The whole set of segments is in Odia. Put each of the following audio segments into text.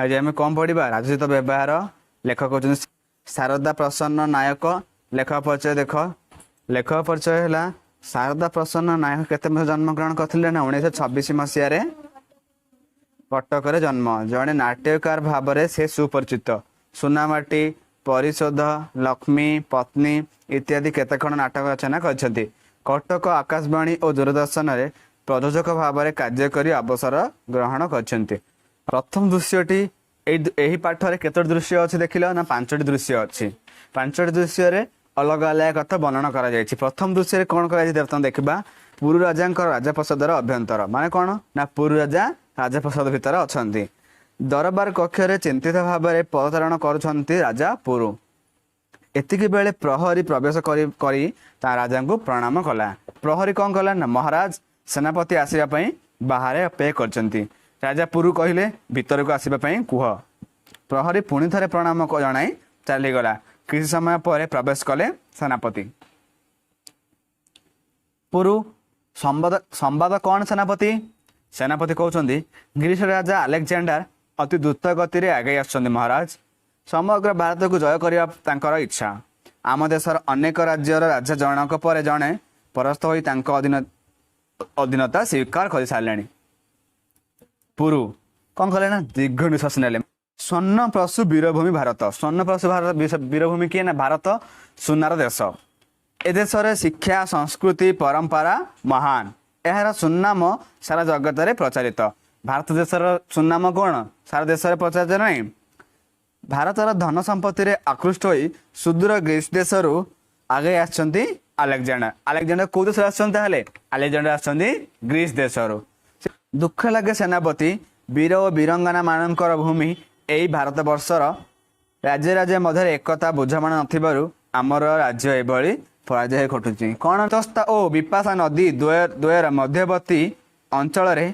ଆଜି ଆମେ କ'ଣ ପଢ଼ିବା? ରାଜୋଚିତ ବ୍ୟବହାର। ଲେଖକ ହେଉଛନ୍ତି ଶାରଦା ପ୍ରସନ୍ନ ନାୟକ। ଲେଖକ ପରିଚୟ ଦେଖ। ଲେଖକ ପରିଚୟ ହେଲା, ଶାରଦା ପ୍ରସନ୍ନ ନାୟକ କେତେ ମସିହା ଜନ୍ମଗ୍ରହଣ କରିଥିଲେ ନା 1926 ମସିହାରେ କଟକରେ ଜନ୍ମ। ଜଣେ ନାଟ୍ୟକାର ଭାବରେ ସେ ସୁପରିଚିତ। ସୁନାମାଟି, ପରିଶୋଧ, ଲକ୍ଷ୍ମୀ, ପତ୍ନୀ ଇତ୍ୟାଦି କେତେଖଣ୍ଡ ନାଟକ ରଚନା କରିଛନ୍ତି। କଟକ ଆକାଶବାଣୀ ଓ ଦୂରଦର୍ଶନରେ ପ୍ରଯୋଜକ ଭାବରେ କାର୍ଯ୍ୟ କରି ଅବସର ଗ୍ରହଣ କରିଛନ୍ତି। ପ୍ରଥମ ଦୃଶ୍ୟଟି, ଏହି ପାଠରେ କେତୋଟି ଦୃଶ୍ୟ ଅଛି ଦେଖିଲ ନା ପାଞ୍ଚଟି ଦୃଶ୍ୟ ଅଛି। ପାଞ୍ଚଟି ଦୃଶ୍ୟରେ ଅଲଗା ଅଲଗା କଥା ବର୍ଣ୍ଣନା କରାଯାଇଛି। ପ୍ରଥମ ଦୃଶ୍ୟରେ କ'ଣ କରାଯାଇଛି ବର୍ତ୍ତମାନ ଦେଖିବା। ପୁରୁ ରାଜାଙ୍କର ରାଜପ୍ରସାଦର ଅଭ୍ୟନ୍ତର। ମାନେ କ'ଣ ନା ପୁରୁ ରାଜା ରାଜପ୍ରସାଦ ଭିତରେ ଅଛନ୍ତି। ଦରବାର କକ୍ଷରେ ଚିନ୍ତିତ ଭାବରେ ପଦଚାରଣ କରୁଛନ୍ତି ରାଜା ପୁରୁ। ଏତିକି ବେଳେ ପ୍ରହରୀ ପ୍ରବେଶ କରି କରି ତା ରାଜାଙ୍କୁ ପ୍ରଣାମ କଲା। ପ୍ରହରୀ କ'ଣ କଲା ନା, ମହାରାଜ, ସେନାପତି ଆସିବା ପାଇଁ ବାହାରେ ଅପେକ୍ଷା କରିଛନ୍ତି। ରାଜା ପୁରୁ କହିଲେ, ଭିତରକୁ ଆସିବା ପାଇଁ କୁହ। ପ୍ରହରୀ ପୁଣି ଥରେ ପ୍ରଣାମ ଜଣାଇ ଚାଲିଗଲା। କିଛି ସମୟ ପରେ ପ୍ରବେଶ କଲେ ସେନାପତି। ପୁରୁ, ସମ୍ବାଦ, ସମ୍ବାଦ କ'ଣ ସେନାପତି? ସେନାପତି କହୁଛନ୍ତି, ଗ୍ରୀସ ରାଜା ଆଲେକ୍ଜାଣ୍ଡାର ଅତି ଦ୍ରୁତ ଗତିରେ ଆଗେଇ ଆସୁଛନ୍ତି ମହାରାଜ। ସମଗ୍ର ଭାରତକୁ ଜୟ କରିବା ତାଙ୍କର ଇଚ୍ଛା। ଆମ ଦେଶର ଅନେକ ରାଜ୍ୟର ରାଜା ଜଣକ ପରେ ଜଣେ ପରାସ୍ତ ହୋଇ ତାଙ୍କ ଅଧୀନତା ସ୍ୱୀକାର କରିସାରିଲେଣି। ପୁରୁ କ'ଣ କଲେ ନା ଦୀର୍ଘ ନିଶ୍ୱାସ ନେଲେ। ସ୍ୱର୍ଣ୍ଣପ୍ରସୁ ବୀରଭୂମି ଭାରତ। ସ୍ୱର୍ଣ୍ଣପ୍ରସୁ ଭାରତ, ବୀରଭୂମି କିଏ ନା ଭାରତ ସୁନାର ଦେଶ। ଏ ଦେଶରେ ଶିକ୍ଷା, ସଂସ୍କୃତି, ପରମ୍ପରା ମହାନ। ଏହାର ସୁନାମ ସାରା ଜଗତରେ ପ୍ରଚାରିତ। ଭାରତ ଦେଶର ସୁନାମ କ'ଣ ସାରା ଦେଶରେ ପ୍ରଚାରିତ ନାହିଁ? ଭାରତର ଧନ ସମ୍ପତ୍ତିରେ ଆକୃଷ୍ଟ ହୋଇ ସୁଦୂର ଗ୍ରୀସ ଦେଶରୁ ଆଗେଇ ଆସିଛନ୍ତି ଆଲେକ୍ଜାଣ୍ଡାର। ଆଲେକ୍ଜାଣ୍ଡାର କୋଉ ଦେଶରୁ ଆସିଛନ୍ତି ତାହେଲେ? ଆଲେକ୍ଜାଣ୍ଡାର ଆସିଛନ୍ତି ଗ୍ରୀସ ଦେଶରୁ। ଦୁଃଖ ଲାଗେ ସେନାପତି, ବୀର ଓ ବୀରଙ୍ଗନା ମାନଙ୍କର ଭୂମି ଏଇ ଭାରତ ବର୍ଷର ରାଜ୍ୟ ରାଜ୍ୟ ମଧ୍ୟରେ ଏକତା ବୁଝାମଣା ନଥିବାରୁ ଆମର ରାଜ୍ୟ ଏଭଳି ପରାଜୟ ହୋଇ ଘଟୁଛି। କ'ଣ ବିତସ୍ତା ଓ ବିପାଶା ନଦୀ ଦ୍ୱୟର ମଧ୍ୟବର୍ତ୍ତୀ ଅଞ୍ଚଳରେ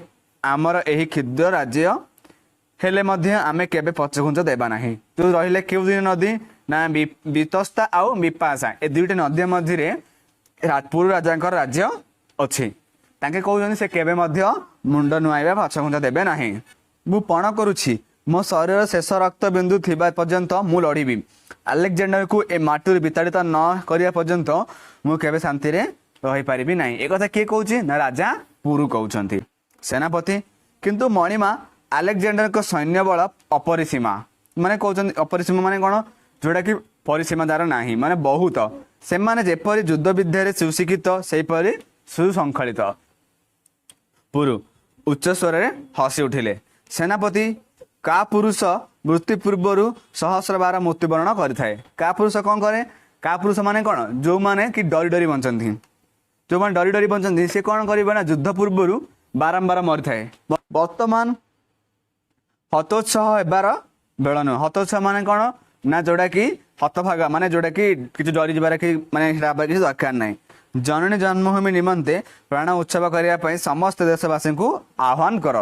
ଆମର ଏହି କ୍ଷୁଦ୍ର ରାଜ୍ୟ ହେଲେ ମଧ୍ୟ ଆମେ କେବେ ପଛଘୁଞ୍ଚା ଦେବା ନାହିଁ। ଯୋଉ ରହିଲେ କେଉଁ ଦୁଇ ନଦୀ ନା ବିତସ୍ତା ଆଉ ବିପାଶା, ଏ ଦୁଇଟି ନଦୀ ମଧ୍ୟରେ ପୁରୁ ରାଜାଙ୍କର ରାଜ୍ୟ ଅଛି। ତାଙ୍କେ କହୁଛନ୍ତି, ସେ କେବେ ମଧ୍ୟ ମୁଣ୍ଡ ନୁଆଇବା ପଛଘୁଞ୍ଚା ଦେବେ ନାହିଁ। ମୁଁ ପଣ କରୁଛି, ମୋ ଶରୀରର ଶେଷ ରକ୍ତ ବିନ୍ଦୁ ଥିବା ପର୍ଯ୍ୟନ୍ତ ମୁଁ ଲଢ଼ିବି। ଆଲେକ୍ଜାଣ୍ଡାରକୁ ଏ ମାଟିରୁ ବିତାଡ଼ିତ ନ କରିବା ପର୍ଯ୍ୟନ୍ତ ମୁଁ କେବେ ଶାନ୍ତିରେ ରହିପାରିବି ନାହିଁ। ଏ କଥା କିଏ କହୁଛି ନା ରାଜା ପୁରୁ କହୁଛନ୍ତି। ସେନାପତି, କିନ୍ତୁ ମଣିମା, ଆଲେକ୍ଜାଣ୍ଡାରଙ୍କ ସୈନ୍ୟ ବଳ ଅପରିସୀମା। ମାନେ କହୁଛନ୍ତି, ଅପରିସୀମା ମାନେ କ'ଣ? ଯୋଉଟା କି ପରିସୀମା ତାର ନାହିଁ, ମାନେ ବହୁତ। ସେମାନେ ଯେପରି ଯୁଦ୍ଧ ବିଦ୍ୟାରେ ସୁଶିକ୍ଷିତ, ସେହିପରି ସୁଶୃଙ୍ଖଳିତ। ପୁରୁ ଉଚ୍ଚ ସ୍ୱରରେ ହସି ଉଠିଲେ। ସେନାପତି, କା ପୁରୁଷ ମୃତ୍ୟୁ ପୂର୍ବରୁ ସହସ୍ର ବାର ମୃତ୍ୟୁବରଣ କରିଥାଏ। କା ପୁରୁଷ କ'ଣ କରେ? କା ପୁରୁଷ ମାନେ କ'ଣ? ଯୋଉମାନେ କି ଡରି ଡରି ବଞ୍ଚନ୍ତି। ଯୋଉମାନେ ଡରି ଡରି ବଞ୍ଚନ୍ତି, ସେ କ'ଣ କରିବେ ନା ଯୁଦ୍ଧ ପୂର୍ବରୁ ବାରମ୍ବାର ମରିଥାଏ। ବର୍ତ୍ତମାନ ହତୋତ୍ସାହ ହେବାର ବେଳ ନୁହେଁ। ହତୋତ୍ସାହ ମାନେ କ'ଣ ନା ଯୋଉଟା କି ହତଭାଗା, ମାନେ ଯୋଉଟା କି କିଛି ଡରିଯିବାର କି ମାନେ ସେଟା ହେବାର କିଛି ଦରକାର ନାହିଁ। ଜନନୀ ଜନ୍ମଭୂମି ନିମନ୍ତେ ପ୍ରାଣ ଉତ୍ସବ କରିବା ପାଇଁ ସମସ୍ତ ଦେଶବାସୀଙ୍କୁ ଆହ୍ୱାନ କର।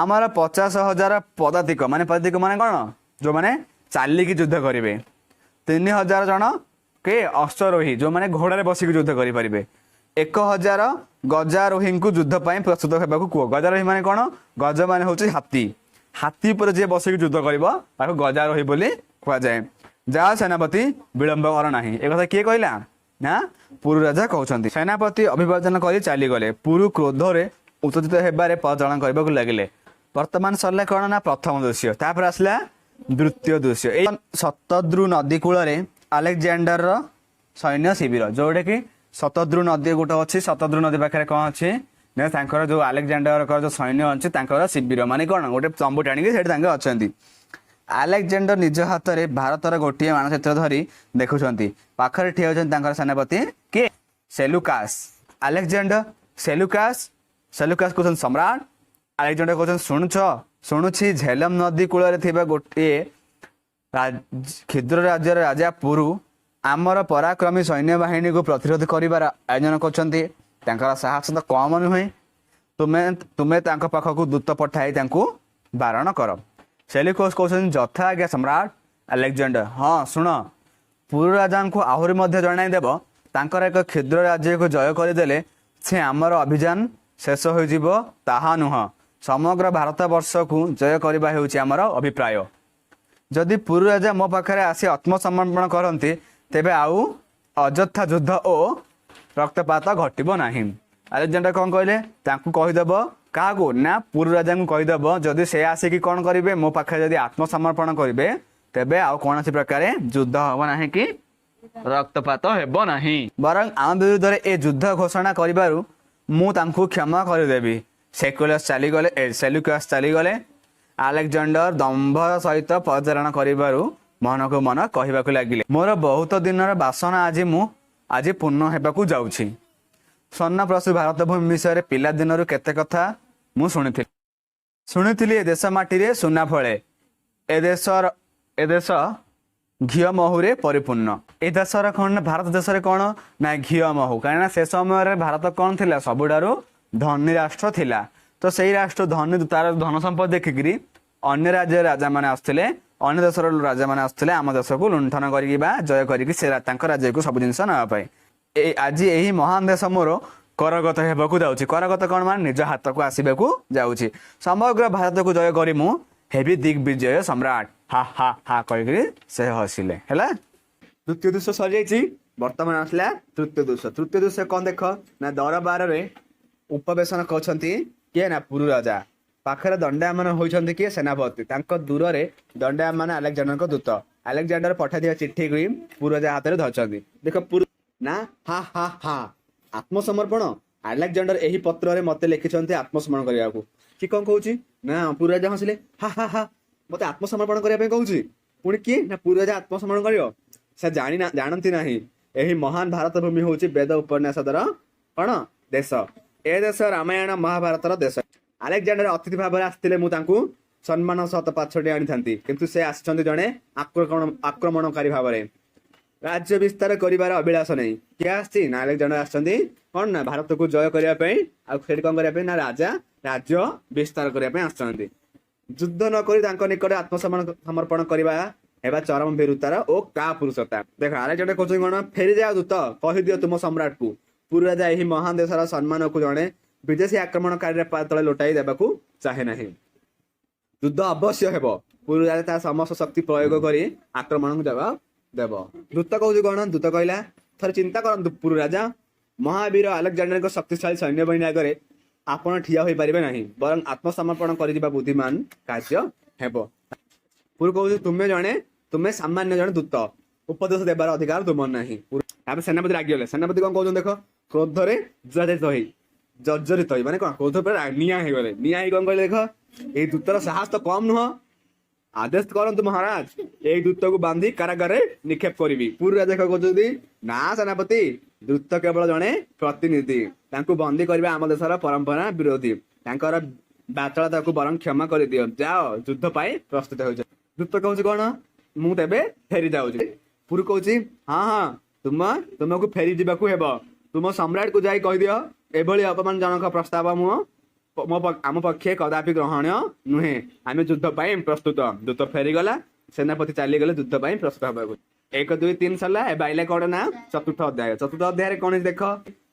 ଆମର 50,000 ପଦାତିକ, ମାନେ ପଦାତିକ ମାନେ କ'ଣ? ଯୋଉମାନେ ଚାଲିକି ଯୁଦ୍ଧ କରିବେ। 3000 ଜଣ କିଏ? ଅଶ୍ୱାରୋହୀ, ଯୋଉମାନେ ଘୋଡ଼ାରେ ବସିକି ଯୁଦ୍ଧ କରିପାରିବେ। 1000 ଗଜାରୋହୀଙ୍କୁ ଯୁଦ୍ଧ ପାଇଁ ପ୍ରସ୍ତୁତ ହେବାକୁ କୁହ। ଗଜାରୋହୀ ମାନେ କ'ଣ? ଗଜ ମାନେ ହଉଛି ହାତୀ। ହାତୀ ଉପରେ ଯିଏ ବସିକି ଯୁଦ୍ଧ କରିବ, ତାକୁ ଗଜାରୋହୀ ବୋଲି କୁହାଯାଏ। ଯାଅ ସେନାପତି, ବିଳମ୍ବ କର ନାହିଁ। ଏ କଥା କିଏ କହିଲା ନା ପୁରୁ ରାଜା କହୁଛନ୍ତି। ସେନାପତି ଅଭିବାଦନ କରି ଚାଲିଗଲେ। ପୁରୁ କ୍ରୋଧରେ ଉତ୍ତେଜିତ ହେବାରେ ପଦଚାରଣ କରିବାକୁ ଲାଗିଲେ। ବର୍ତ୍ତମାନ ସରିଲା କ'ଣ ନା ପ୍ରଥମ ଦୃଶ୍ୟ। ତାପରେ ଆସିଲା ଦ୍ୱିତୀୟ ଦୃଶ୍ୟ। ଏଇ ଶତଦ୍ରୁ ନଦୀ କୂଳରେ ଆଲେକ୍ଜାଣ୍ଡାରର ସୈନ୍ୟ ଶିବିର। ଯୋଉଟା କି ଶତଦ୍ରୁ ନଦୀ ଗୋଟେ ଅଛି। ଶତଦ୍ରୁ ନଦୀ ପାଖରେ କ'ଣ ଅଛି ନା ତାଙ୍କର ଯୋଉ ଆଲେକ୍ଜାଣ୍ଡାରଙ୍କର ଯୋଉ ସୈନ୍ୟ ଅଛି, ତାଙ୍କର ଶିବିର। ମାନେ କ'ଣ? ଗୋଟେ ତମ୍ବୁ ଟାଣିକି ସେଠି ତାଙ୍କେ ଅଛନ୍ତି। ଆଲେକ୍ଜାଣ୍ଡର ନିଜ ହାତରେ ଭାରତର ଗୋଟିଏ ମାନଚିତ୍ର ଧରି ଦେଖୁଛନ୍ତି। ପାଖରେ ଠିଆ ହେଉଛନ୍ତି ତାଙ୍କର ସେନାପତି। କିଏ? ସେଲୁକାସ। ଆଲେକ୍ଜାଣ୍ଡର, ସେଲୁକାସ। ସେଲୁକାସ କହୁଛନ୍ତି, ସମ୍ରାଟ। ଆଲେକ୍ଜାଣ୍ଡର କହୁଛନ୍ତି, ଶୁଣୁଛ? ଶୁଣୁଛି, ଝେଲମ ନଦୀ କୂଳରେ ଥିବା ଗୋଟିଏ କ୍ଷୁଦ୍ର ରାଜ୍ୟର ରାଜା ପୁରୁ ଆମର ପରାକ୍ରମୀ ସୈନ୍ୟବାହିନୀକୁ ପ୍ରତିରୋଧ କରିବାର ଆୟୋଜନ କରୁଛନ୍ତି। ତାଙ୍କର ସାହସ ତ କମ ନୁହେଁ। ତୁମେ ତୁମେ ତାଙ୍କ ପାଖକୁ ଦୂତ ପଠାଇ ତାଙ୍କୁ ବାରଣ କର। ସେଲିକୋସ୍ କହୁଛନ୍ତି, ଯଥା ଆଜ୍ଞା ସମ୍ରାଟ। ଆଲେକ୍ଜାଣ୍ଡର, ହଁ ଶୁଣ, ପୁରୁ ରାଜାଙ୍କୁ ଆହୁରି ମଧ୍ୟ ଜଣାଇ ଦେବ, ତାଙ୍କର ଏକ କ୍ଷୁଦ୍ର ରାଜ୍ୟକୁ ଜୟ କରିଦେଲେ ସେ ଆମର ଅଭିଯାନ ଶେଷ ହୋଇଯିବ ତାହା ନୁହଁ। ସମଗ୍ର ଭାରତ ବର୍ଷକୁ ଜୟ କରିବା ହେଉଛି ଆମର ଅଭିପ୍ରାୟ। ଯଦି ପୁରୁ ରାଜା ମୋ ପାଖରେ ଆସି ଆତ୍ମସମର୍ପଣ କରନ୍ତି, ତେବେ ଆଉ ଅଯଥା ଯୁଦ୍ଧ ଓ ରକ୍ତପାତ ଘଟିବ ନାହିଁ। ଆଲେକ୍ଜାଣ୍ଡର କ'ଣ କହିଲେ? ତାଙ୍କୁ କହିଦେବ। କାହାକୁ ନା ପୁରୁ ରାଜାଙ୍କୁ କହିଦେବ, ଯଦି ସେ ଆସିକି କ'ଣ କରିବେ, ମୋ ପାଖରେ ଯଦି ଆତ୍ମସମର୍ପଣ କରିବେ, ତେବେ ଆଉ କୌଣସି ପ୍ରକାରେ ଯୁଦ୍ଧ ହେବ ନାହିଁ କି ରକ୍ତପାତ ହେବ ନାହିଁ। ବରଂ ଆମ ବିରୁଦ୍ଧରେ ଏ ଯୁଦ୍ଧ ଘୋଷଣା କରିବାରୁ ମୁଁ ତାଙ୍କୁ କ୍ଷମା କରିଦେବି। ସେକୁଲସ୍ ଚାଲିଗଲେ, ଏ ସେଲୁକସ୍ ଚାଲିଗଲେ। ଆଲେକ୍ଜାଣ୍ଡର ଦମ୍ଭର ସହିତ ପଚାରଣ କରିବାରୁ ମନକୁ ମନ କହିବାକୁ ଲାଗିଲେ, ମୋର ବହୁତ ଦିନର ବାସନା ଆଜି ପୂର୍ଣ୍ଣ ହେବାକୁ ଯାଉଛି। ସ୍ୱର୍ଣ୍ଣପ୍ରସୂ ଭାରତ ଭୂମି ବିଷୟରେ ପିଲାଦିନରୁ କେତେ କଥା ମୁଁ ଶୁଣିଥିଲି। ଶୁଣିଥିଲି ଏ ଦେଶ ମାଟିରେ ସୁନା ଫଳେ, ଏ ଦେଶ ଘିଅ ମହୁରେ ପରିପୂର୍ଣ୍ଣ। ଏ ଦେଶର କ'ଣ ନା ଭାରତ ଦେଶରେ କ'ଣ ନା ଘିଅ ମହୁ। କାହିଁକିନା ସେ ସମୟରେ ଭାରତ କ'ଣ ଥିଲା? ସବୁଠାରୁ ଧନୀ ରାଷ୍ଟ୍ର ଥିଲା। ତ ସେଇ ରାଷ୍ଟ୍ର ଧନୀ, ତାର ଧନ ସମ୍ପଦ ଦେଖିକିରି ଅନ୍ୟ ରାଜ୍ୟର ରାଜାମାନେ ଆସୁଥିଲେ, ଅନ୍ୟ ଦେଶର ରାଜାମାନେ ଆସୁଥିଲେ ଆମ ଦେଶକୁ ଲୁଣ୍ଠନ କରିକି ବା ଜୟ କରିକି ସେ ତାଙ୍କ ରାଜ୍ୟକୁ ସବୁ ଜିନିଷ ନେବା ପାଇଁ। ଏ ଆଜି ଏହି ମହାନ ଦେଶ ମୋର କରଗତ ହେବାକୁ ଯାଉଛି। କରଗତ କ'ଣ ମାନେ ନିଜ ହାତକୁ ଆସିବାକୁ ଯାଉଛି। ସମଗ୍ର ଭାରତକୁ ଜୟ କରି ମୁଁ ହେବି ଦିଗ୍ବିଜୟ ସମ୍ରାଟ। ହା ହା ହା କହିକିରି ସେ ହସିଲେ। ହେଲା, ଦ୍ୱିତୀୟ ଦୃଶ୍ୟ ସରିଯାଇଛି। ବର୍ତ୍ତମାନ ଆସିଲା ତୃତୀୟ ଦୃଶ୍ୟ। ତୃତୀୟ ଦୃଶ୍ୟ କ'ଣ ଦେଖ ନା ଦରବାରରେ ଉପବେଶନ କରୁଛନ୍ତି କିଏ ନା ପୁରୁ ରାଜା। ପାଖରେ ଦଣ୍ଡାୟମାନ ହୋଇଛନ୍ତି କିଏ? ସେନାପତି। ତାଙ୍କ ଦୂରରେ ଦଣ୍ଡାୟମାନ ଆଲେକ୍ଜାଣ୍ଡରଙ୍କ ଦୂତ। ଆଲେକ୍ଜାଣ୍ଡର ପଠାଇଥିବା ଚିଠିକୁ ପୁରୁ ରାଜା ହାତରେ ଧରିଛନ୍ତି। ଦେଖ, ପୁରୁ ନା ହା ହା ହା, ଆତ୍ମସମର୍ପଣ! ଆଲେକ୍ଜାଣ୍ଡର ଏହି ପତ୍ରରେ ମତେ ଲେଖିଛନ୍ତି ଆତ୍ମସମର୍ପଣ କରିବାକୁ। କି କଣ କହୁଛି ନା ପୁରୁ ରାଜା ହସିଲେ, ହା ହା ହା, ମତେ ଆତ୍ମସମର୍ପଣ କରିବା ପାଇଁ କହୁଛି। ପୁଣି କିଏ ନା ପୁରୁ ରାଜା ଆତ୍ମସମର୍ପଣ କରିବ? ସେ ଜାଣନ୍ତି ନାହିଁ, ଏହି ମହାନ ଭାରତ ଭୂମି ହଉଛି ବେଦ ଉପନ୍ୟାସର କଣ ଦେଶ। ଏ ଦେଶ ରାମାୟଣ ମହାଭାରତର ଦେଶ। ଆଲେକ୍ଜାଣ୍ଡର ଅତିଥି ଭାବରେ ଆସିଥିଲେ ମୁଁ ତାଙ୍କୁ ସମ୍ମାନ ସହିତ ପାଛୋଟି ଆଣିଥାନ୍ତି। କିନ୍ତୁ ସେ ଆସିଛନ୍ତି ଜଣେ ଆକ୍ରମଣକାରୀ ଭାବରେ, ରାଜ୍ୟ ବିସ୍ତାର କରିବାର ଅଭିଳାଷ ନେଇ। କିଏ ଆସିଛି ନା ଆଲେକ୍ଜାଣ୍ଡର ଆସିଛନ୍ତି କଣ ନା ଭାରତକୁ ଜୟ କରିବା ପାଇଁ। ଆଉ ସେଠି କଣ କରିବା ପାଇଁ ନା ରାଜ୍ୟ ବିସ୍ତାର କରିବା ପାଇଁ ଆସିଛନ୍ତି। ଯୁଦ୍ଧ ନ କରି ତାଙ୍କ ନିକଟରେ ଆତ୍ମସମର୍ପଣ କରିବା ହେବା ଚରମ ଭୀରୁତାର ଓ କାପୁରୁଷତା। ଦେଖ, ଆଲେକ୍ଜାଣ୍ଡର କହୁଛନ୍ତି କଣ? ଫେରିଯାଅ ଦୂତ, କହିଦିଅ ତୁମ ସମ୍ରାଟକୁ, ପୁରୁ ରାଜା ଏହି ମହାନ ଦେଶର ସମ୍ମାନକୁ ଜଣେ ବିଦେଶୀ ଆକ୍ରମଣକାରୀର ପାଦ ତଳେ ଲୋଟାଇ ଦେବାକୁ ଚାହେଁ ନାହିଁ। ଯୁଦ୍ଧ ଅବଶ୍ୟ ହେବ। ପୁରୁ ରାଜା ତା ସମସ୍ତ ଶକ୍ତି ପ୍ରୟୋଗ କରି ଆକ୍ରମଣକୁ ଜବାବ ଦେବ। ଦୂତ କହୁଛି କଣ? ଦୂତ କହିଲା, ଥରେ ଚିନ୍ତା କରନ୍ତୁ ପୁରୁ ରାଜା, ମହାବୀର ଆଲେକ୍ଜାଣ୍ଡରଙ୍କ ଶକ୍ତିଶାଳୀ ସୈନ୍ୟବାହିନୀ ଆଗରେ ଆପଣ ଠିଆ ହୋଇପାରିବେ ନାହିଁ। ବରଂ ଆତ୍ମସମର୍ପଣ କରିଯିବା ବୁଦ୍ଧିମାନ କାର୍ଯ୍ୟ ହେବ। ପୁରୁ କହୁଛି, ତୁମେ ସାମାନ୍ୟ ଜଣେ ଦୂତ, ଉପଦେଶ ଦେବାର ଅଧିକାର ତୁମର ନାହିଁ। ତାପରେ ସେନାପତି ରାଗିଗଲେ। ସେନାପତି କଣ କହୁଛନ୍ତି ଦେଖ, କ୍ରୋଧରେ ଜର୍ଜରିତ ହେଇ, ମାନେ କଣ, କ୍ରୋଧ ପୁରା ନିଆଁ ହେଇଗଲେ। ନିଆଁ ହେଇ କଣ କହିଲେ ଦେଖ, ଏଇ ଦୂତର ସାହସ ତ କମ ନୁହଁ। ଆଦେଶ କରନ୍ତୁ ମହାରାଜ, ଏଇ ଦୂତକୁ ବାନ୍ଧି କାରାଗାରରେ ନିକ୍ଷେପ କରିବି। ପୁରୁ ରାଜା କଣ କହୁଛନ୍ତି ନା, ସେନାପତି, ଦୂତ କେବଳ ଜଣେ ପ୍ରତିନିଧି। ତାଙ୍କୁ ବନ୍ଦୀ କରିବା ଆମ ଦେଶର ପରମ୍ପରା ବିରୋଧୀ। ତାଙ୍କର ବାଚାଳତାକୁ ବରଂ କ୍ଷମା କରିଦିଅ। ଯାଅ, ଯୁଦ୍ଧ ପାଇଁ ପ୍ରସ୍ତୁତ ହେଉଛ। ଦୂତ କହୁଛି କଣ? ମୁଁ ତେବେ ଫେରି ଯାଉଛି। ପୁରୁ କହୁଛି, ହଁ ହଁ, ତୁମକୁ ଫେରି ଯିବାକୁ ହେବ। ତୁମ ସମ୍ରାଟକୁ ଯାଇ କହିଦିଅ, ଏଭଳି ଅପମାନଜନକ ପ୍ରସ୍ତାବ ମୁଁ ମୋ ଆମ ପକ୍ଷେ କଦାପି ଗ୍ରହଣୀୟ ନୁହେଁ। ଆମେ ଯୁଦ୍ଧ ପାଇଁ ପ୍ରସ୍ତୁତ। ଦୂତ ଫେରିଗଲା। ସେନାପତି ଚାଲିଗଲେ ଯୁଦ୍ଧ ପାଇଁ ପ୍ରସ୍ତୁତ ହେବାକୁ। ଏକ, ଦୁଇ, ତିନି ସରିଲା। ଏବେ ଆଇଲେ କଣ ନା ଚତୁର୍ଥ ଅଧ୍ୟାୟ। ଚତୁର୍ଥ ଅଧ୍ୟାୟରେ କଣ ହେଇଛି ଦେଖ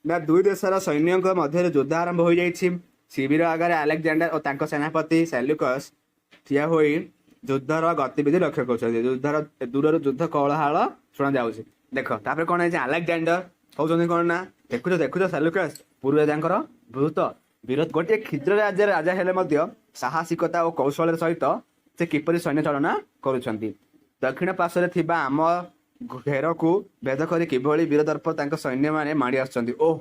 ନା ଦୁଇ ଦେଶର ସୈନ୍ୟଙ୍କ ମଧ୍ୟରେ ଯୁଦ୍ଧ ଆରମ୍ଭ ହୋଇଯାଇଛି। ଶିବିର ଆଗରେ ଆଲେକ୍ଜାଣ୍ଡର ଓ ତାଙ୍କ ସେନାପତି ସେଲ୍ୟୁକସ୍ ଠିଆ ହୋଇ ଯୁଦ୍ଧର ଗତିବିଧି ଲକ୍ଷ୍ୟ କରୁଛନ୍ତି। ଦୂରରୁ ଯୁଦ୍ଧ କୋଳାହଳ ଶୁଣାଯାଉଛି। ଦେଖ, ତାପରେ କଣ ହେଇଛି? ଆଲେକ୍ଜାଣ୍ଡର କହୁଛନ୍ତି କଣ ନା, ଦେଖୁଛ ଦେଖୁଛ ସେଲ୍ୟୁକସ୍, ପୁରୁ ରାଜାଙ୍କର ବୃହତ ବିରୋଧ। ଗୋଟିଏ କ୍ଷୁଦ୍ର ରାଜ୍ୟର ରାଜା ହେଲେ ମଧ୍ୟ ସାହସିକତା ଓ କୌଶଳର ସହିତ ସେ କିପରି ସୈନ୍ୟ ଚାଳନା କରୁଛନ୍ତି। ଦକ୍ଷିଣ ପାର୍ଶ୍ୱରେ ଥିବା ଆମ ଘେରକୁ ଭେଦ କରି କିଭଳି ବୀରଦର୍ପ ତାଙ୍କ ସୈନ୍ୟମାନେ ମାଡ଼ି ଆସୁଛନ୍ତି। ଓହ,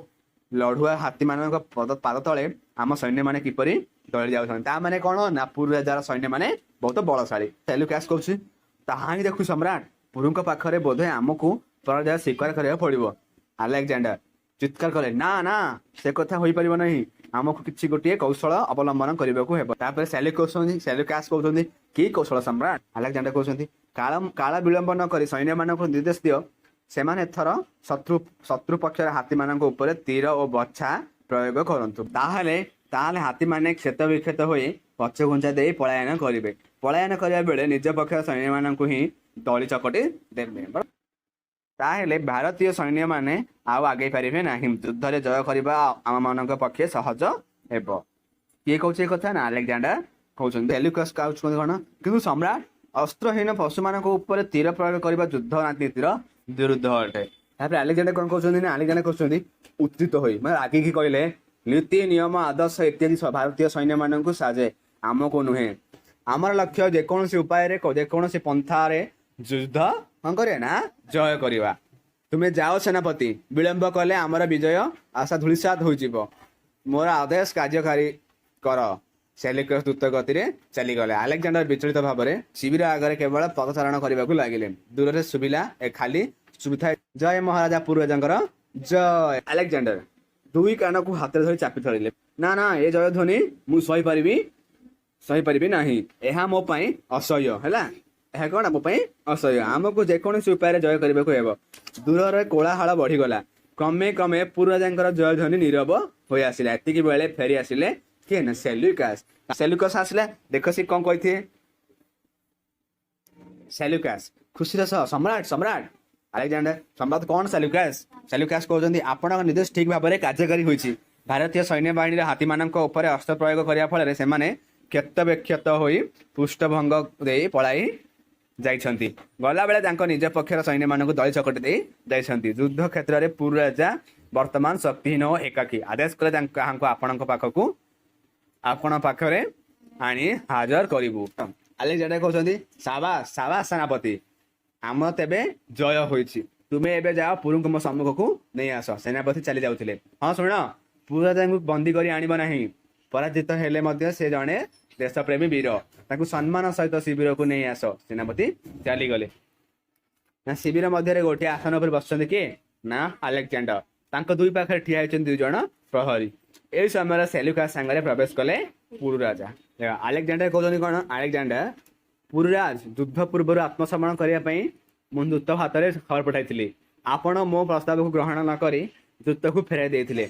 ଲଢୁଆ ହାତୀମାନଙ୍କ ପାଦ ତଳେ ଆମ ସୈନ୍ୟମାନେ କିପରି ଦଳି ଯାଉଛନ୍ତି। ତା ମାନେ କଣ ନା ପୁରୁ ରାଜାର ସୈନ୍ୟମାନେ ବହୁତ ବଳଶାଳୀ। ସେଲୁକାସ କହୁଛି, ତାହା ହିଁ ଦେଖୁ ସମ୍ରାଟ, ପୁରୁଙ୍କ ପାଖରେ ବୋଧେ ଆମକୁ ପରାଜୟ ସ୍ୱୀକାର କରିବାକୁ ପଡିବ। ଆଲେକ୍ଜାଣ୍ଡର ଚିତ୍କାର କଲେ, ନା ନା, ସେ କଥା ହୋଇପାରିବ ନାହିଁ। ଆମକୁ କିଛି ଗୋଟିଏ କୌଶଳ ଅବଲମ୍ବନ କରିବାକୁ ହେବ। ତାପରେ ସେଲୁକାସ କହୁଛନ୍ତି, କି କୌଶଳ ସମ୍ରାଟ? ଆଲେକ୍ଜାଣ୍ଡର କହୁଛନ୍ତି, କାଳ ବିଳମ୍ବ ନ କରି ସୈନ୍ୟମାନଙ୍କୁ ନିର୍ଦ୍ଦେଶ ଦିଅ, ସେମାନେ ଏଥର ଶତ୍ରୁ ପକ୍ଷର ହାତୀମାନଙ୍କ ଉପରେ ତୀର ଓ ବର୍ଚ୍ଛା ପ୍ରୟୋଗ କରନ୍ତୁ। ତାହେଲେ ହାତୀମାନେ କ୍ଷତ ବିକ୍ଷତ ହୋଇ ପଛଘୁଞ୍ଚା ଦେଇ ପଳାୟନ କରିବେ। ପଳାୟନ କରିବା ବେଳେ ନିଜ ପକ୍ଷର ସୈନ୍ୟମାନଙ୍କୁ ହିଁ ଦଳି ଚକଟି ଦେବେ। ତାହେଲେ ଭାରତୀୟ ସୈନ୍ୟମାନେ ଆଉ ଆଗେଇ ପାରିବେ ନାହିଁ। ଯୁଦ୍ଧରେ ଜୟ କରିବା ଆମମାନଙ୍କ ପକ୍ଷେ ସହଜ ହେବ। କିଏ କହୁଛି ଏ କଥା ନା ଆଲେକ୍ଜାଣ୍ଡାର କହୁଛନ୍ତି। ସେଲ୍ୟୁକସ୍ କହୁଛନ୍ତି କ'ଣ? କିନ୍ତୁ ସମ୍ରାଟ, ଅସ୍ତ୍ରହୀନ ପଶୁମାନଙ୍କ ଉପରେ ତୀର ପ୍ରୟୋଗ କରିବା ଯୁଦ୍ଧ ନୀତିର ବିରୁଦ୍ଧ ଅଟେ। ତାପରେ ଆଲେକ୍ଜାଣ୍ଡାର କ'ଣ କହୁଛନ୍ତି ନା, ଆଲେକ୍ଜାଣ୍ଡାର କହୁଛନ୍ତି ଉତ୍ତେଜିତ ହୋଇ, ମାନେ ରାଗିକି କହିଲେ, ନୀତି, ନିୟମ, ଆଦର୍ଶ ଇତ୍ୟାଦି ଭାରତୀୟ ସୈନ୍ୟମାନଙ୍କୁ ସାଜେ, ଆମକୁ ନୁହେଁ। ଆମର ଲକ୍ଷ୍ୟ ଯେକୌଣସି ଉପାୟରେ, ଯେକୌଣସି ପନ୍ଥାରେ ଯୁଦ୍ଧ କଣ କରିବା ନା ଜୟ କରିବା। ତୁମେ ଯାଅ ସେନାପତି, ବିଳମ୍ବ କଲେ ଆମର ବିଜୟ ଆଶା ଧୂଳିସାତ ହୋଇଯିବ। ମୋର ଆଦେଶ କାର୍ଯ୍ୟକାରୀ କର। ସେଲ୍ୟୁକସ୍ ଦ୍ରୁତ ଗତିରେ ଚାଲିଗଲେ। ଆଲେକ୍ଜାଣ୍ଡାର ବିଚଳିତ ଭାବରେ ଶିବିର ଆଗରେ କେବଳ ପଦଚାରଣ କରିବାକୁ ଲାଗିଲେ। ଦୂରରେ ଶୁଭିଲା ଏ ଖାଲି ଶୁଭିଥାଏ, ଜୟ ମହାରାଜା ପୁରୁରାଜାଙ୍କର ଜୟ। ଆଲେକ୍ଜାଣ୍ଡାର ଦୁଇ କାନକୁ ହାତରେ ଧରି ଚାପି ଧରିଲେ। ନା ନା, ଏ ଜୟଧ୍ୱନି ମୁଁ ସହିପାରିବି ନାହିଁ। ଏହା ମୋ ପାଇଁ ଅସହ୍ୟ ହେଲା। ଏହା କଣ ମୋ ପାଇଁ ଅସହ୍ୟ। ଆମକୁ ଯେକୌଣସି ଉପାୟରେ ଜୟ କରିବାକୁ ହେବ। ଦୂରରେ କୋଳାହଳ ବଢିଗଲା। କ୍ରମେ କ୍ରମେ ପୁରୁରାଜାଙ୍କର ଜୟଧ୍ୱନି ନୀରବ ହୋଇ ଆସିଲା। ଏତିକି ବେଳେ ଫେରି ଆସିଲେ କିଏ ନା ସେଲ୍ୟୁକାସ୍। ସେଲ୍ୟୁକସ୍ ଆସିଲା। ଦେଖ, ସେ କଣ କହିଥିଏ। ସେଲ୍ୟୁକାସ୍ ଖୁସିର ସହ, ସମ୍ରାଟ, ସମ୍ରାଟ। ଆଲେକ୍ଜାଣ୍ଡାର, ସମ୍ବାଦ କଣ ସେଲ୍ୟୁକାସ୍? ସେଲ୍ୟୁକାସ୍ କହୁଛନ୍ତି, ଆପଣଙ୍କ ନିର୍ଦ୍ଦେଶ ଠିକ ଭାବରେ କାର୍ଯ୍ୟକାରୀ ହୋଇଛି। ଭାରତୀୟ ସୈନ୍ୟବାହିନୀର ହାତୀମାନଙ୍କ ଉପରେ ଅସ୍ତ୍ର ପ୍ରୟୋଗ କରିବା ଫଳରେ ସେମାନେ କ୍ଷତ ବିକ୍ଷତ ହୋଇ ପୃଷ୍ଠଭଙ୍ଗ ଦେଇ ପଳାଇ ଯାଇଛନ୍ତି। ଗଲାବେଳେ ତାଙ୍କ ନିଜ ପକ୍ଷର ସୈନ୍ୟମାନଙ୍କୁ ଦଳି ଚକଟି ଦେଇ ଯାଇଛନ୍ତି। ଯୁଦ୍ଧ କ୍ଷେତ୍ରରେ ପୁରୁରାଜା ବର୍ତ୍ତମାନ ଶକ୍ତିହୀନ ଓ ଏକାକୀ। ଆଦେଶ କଲେ ତାହାଙ୍କୁ ଆପଣ ପାଖରେ ଆଣି ହାଜର କରିବୁ। ଆଲେକ୍ଜାଣ୍ଡାର କହୁଛନ୍ତି, ସାବାସ, ସାବାସ ସେନାପତି, ଆମର ତେବେ ଜୟ ହୋଇଛି। ତୁମେ ଏବେ ଯାଅ, ପୁରୁଙ୍କୁ ମୋ ସମ୍ମୁଖକୁ ନେଇ ଆସ। ସେନାପତି ଚାଲି ଯାଉଥିଲେ। ହଁ ଶୁଣ, ପୁରୁରାଜାଙ୍କୁ ବନ୍ଦୀ କରି ଆଣିବ ନାହିଁ। ପରାଜିତ ହେଲେ ମଧ୍ୟ ସେ ଜଣେ ଦେଶପ୍ରେମୀ ବୀର। ତାଙ୍କୁ ସମ୍ମାନ ସହିତ ଶିବିରକୁ ନେଇ ଆସ। ସେନାପତି ଚାଲିଗଲେ। ନା, ଶିବିର ମଧ୍ୟରେ ଗୋଟିଏ ଆସନ ଉପରେ ବସିଛନ୍ତି କିଏ ନା ଆଲେକ୍ଜାଣ୍ଡର। ତାଙ୍କ ଦୁଇ ପାଖରେ ଠିଆ ହେଇଛନ୍ତି ଦୁଇ ଜଣ ପ୍ରହରୀ। ଏହି ସମୟରେ ସେଲୁକା ସାଙ୍ଗରେ ପ୍ରବେଶ କଲେ ପୁରୁରାଜା। ଦେଖ, ଆଲେକ୍ଜାଣ୍ଡର କହୁଛନ୍ତି କଣ? ଆଲେକ୍ଜାଣ୍ଡର, ପୁରୁରାଜ, ଯୁଦ୍ଧ ପୂର୍ବରୁ ଆତ୍ମସମର୍ପଣ କରିବା ପାଇଁ ମୁଁ ଦୂତ ହାତରେ ଖବର ପଠାଇଥିଲି। ଆପଣ ମୋ ପ୍ରସ୍ତାବକୁ ଗ୍ରହଣ ନ କରି ଦୂତକୁ ଫେରାଇ ଦେଇଥିଲେ।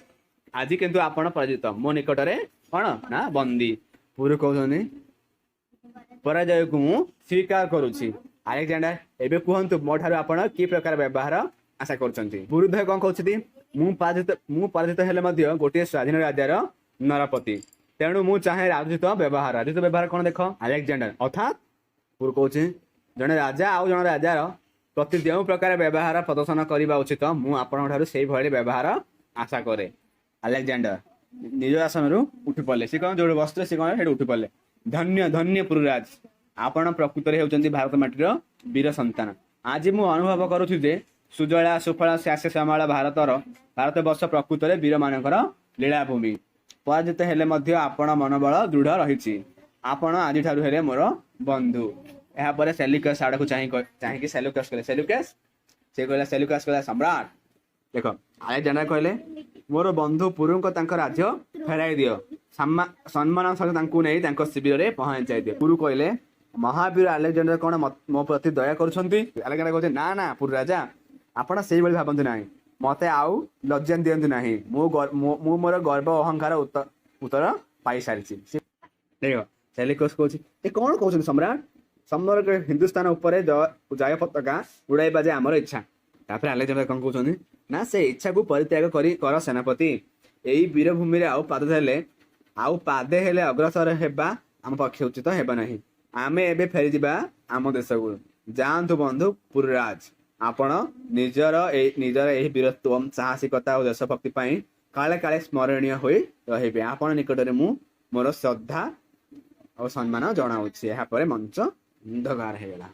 ଆଜି କିନ୍ତୁ ଆପଣ ପରାଜିତ, ମୋ ନିକଟରେ କଣ ନା ବନ୍ଦୀ। ପୁରୁ କହୁଛନ୍ତି, ପରାଜୟକୁ ମୁଁ ସ୍ୱୀକାର କରୁଛି। ଆଲେକ୍ଜାଣ୍ଡାର, ଏବେ କୁହନ୍ତୁ, ମୋ ଠାରୁ ଆପଣ କି ପ୍ରକାର ବ୍ୟବହାର ଆଶା କରୁଛନ୍ତି? ପୁରୁଦ୍ଧ କଣ କହୁଛନ୍ତି? ମୁଁ ପରାଜିତ ହେଲେ ମଧ୍ୟ ଗୋଟିଏ ସ୍ୱାଧୀନ ରାଜ୍ୟର ନରପତି। ତେଣୁ ମୁଁ ଚାହେଁ ରାଜୋଚିତ ବ୍ୟବହାର। ରାଜୋଚିତ ବ୍ୟବହାର କଣ ଦେଖ। ଆଲେକ୍ଜାଣ୍ଡାର, ଅର୍ଥାତ୍? ପୁରୁ କହୁଛି, ଜଣେ ରାଜା ଆଉ ଜଣେ ରାଜାର ପ୍ରତି ଯେଉଁ ପ୍ରକାର ବ୍ୟବହାର ପ୍ରଦର୍ଶନ କରିବା ଉଚିତ, ମୁଁ ଆପଣଙ୍କ ଠାରୁ ସେଇଭଳି ବ୍ୟବହାର ଆଶା କରେ। ଆଲେକ୍ଜାଣ୍ଡାର ନିଜ ଆସନରୁ ଉଠି ପଡ଼ିଲେ। ସେ କଣ ଯୋଉଠି ବସିଥିଲେ, ସେ କଣ ସେଠି ଉଠି ପଡ଼ିଲେ। ଧନ୍ୟ, ଧନ୍ୟ ପୁରୁରାଜ, ଆପଣ ପ୍ରକୃତରେ ହେଉଛନ୍ତି ଭାରତ ମାଟିର ବୀର ସନ୍ତାନ। ଆଜି ମୁଁ ଅନୁଭବ କରୁଛି ଯେ ସୁଜଳା ସୁଫଳା ଶସ୍ୟ ଶ୍ୟାମଳ ଭାରତ ବର୍ଷ ପ୍ରକୃତରେ ବୀରମାନଙ୍କର ଲୀଳାଭୂମି। ପରାଜିତ ହେଲେ ମଧ୍ୟ ଆପଣ ମନୋବଳ ଦୃଢ ରହିଛି। ଆପଣ ଆଜିଠାରୁ ହେଲେ ମୋର ବନ୍ଧୁ। ଏହାପରେ ସେଲ୍ୟୁକସ୍ ଆଡ଼କୁ ଚାହିଁକି ସେଲ୍ୟୁକସ୍ କହିଲେ, ସେଲ୍ୟୁକସ୍ ସେ କହିଲା, ସେଲ୍ୟୁକସ୍ କହିଲା, ସମ୍ରାଟ। ଦେଖ, ଆଲେକ୍ଜାଣ୍ଡାର କହିଲେ, ମୋର ବନ୍ଧୁ ପୁରୁଙ୍କ ତାଙ୍କ ରାଜ୍ୟ ଫେରାଇ ଦିଅ। ସମ୍ମାନ ସହିତ ତାଙ୍କୁ ନେଇ ତାଙ୍କ ଶିବିରରେ ପହଞ୍ଚାଇ ଦିଅ। ପୁରୁ କହିଲେ, ମହାବୀର ଆଲେକ୍ଜାଣ୍ଡାର କଣ ମୋ ପ୍ରତି ଦୟା କରୁଛନ୍ତି? ଆଲେକ୍ଜାଣ୍ଡାର କହୁଛନ୍ତି, ନା ନା ପୁରୁ ରାଜା, ଆପଣ ସେଇଭଳି ଭାବନ୍ତୁ ନାହିଁ। ମତେ ଆଉ ଲଜ୍ଜା ଦିଅନ୍ତୁ ନାହିଁ। ମୁଁ ମୋର ଗର୍ବ ଅହଙ୍କାର ଉତ୍ତର ପାଇସାରିଛି। ଦେଖ, ସେଲିକସ୍ କହୁଛି, ଏ କଣ କହୁଛନ୍ତି ସମ୍ରାଟ? ସମଗ୍ର ହିନ୍ଦୁସ୍ତାନ ଉପରେ ଜୟ ପତାକା ଉଡ଼ାଇବା ଯେ ଆମର ଇଚ୍ଛା। ତାପରେ ଆଲେକ୍ଜାଣ୍ଡାର କଣ କହୁଛନ୍ତି ନା, ସେ ଇଚ୍ଛାକୁ ପରିତ୍ୟାଗ କରି କର ସେନାପତି। ଏଇ ବୀରଭୂମିରେ ଆଉ ପାଦେ ହେଲେ ଅଗ୍ରସର ହେବା ଆମ ପକ୍ଷେ ଉଚିତ ହେବ ନାହିଁ। ଆମେ ଏବେ ଫେରିଯିବା ଆମ ଦେଶକୁ। ଯାଆନ୍ତୁ ବନ୍ଧୁ ପୁରୁରାଜ, ଆପଣ ନିଜର ଏହି ବୀରତ୍ୱ, ସାହସିକତା ଓ ଦେଶଭକ୍ତି ପାଇଁ କାଳେ କାଳେ ସ୍ମରଣୀୟ ହୋଇ ରହିବେ। ଆପଣ ନିକଟରେ ମୁଁ ମୋର ଶ୍ରଦ୍ଧା ଓ ସମ୍ମାନ ଜଣାଉଛି। ଏହାପରେ ମଞ୍ଚ ଅନ୍ଧକାର ହେଇଗଲା।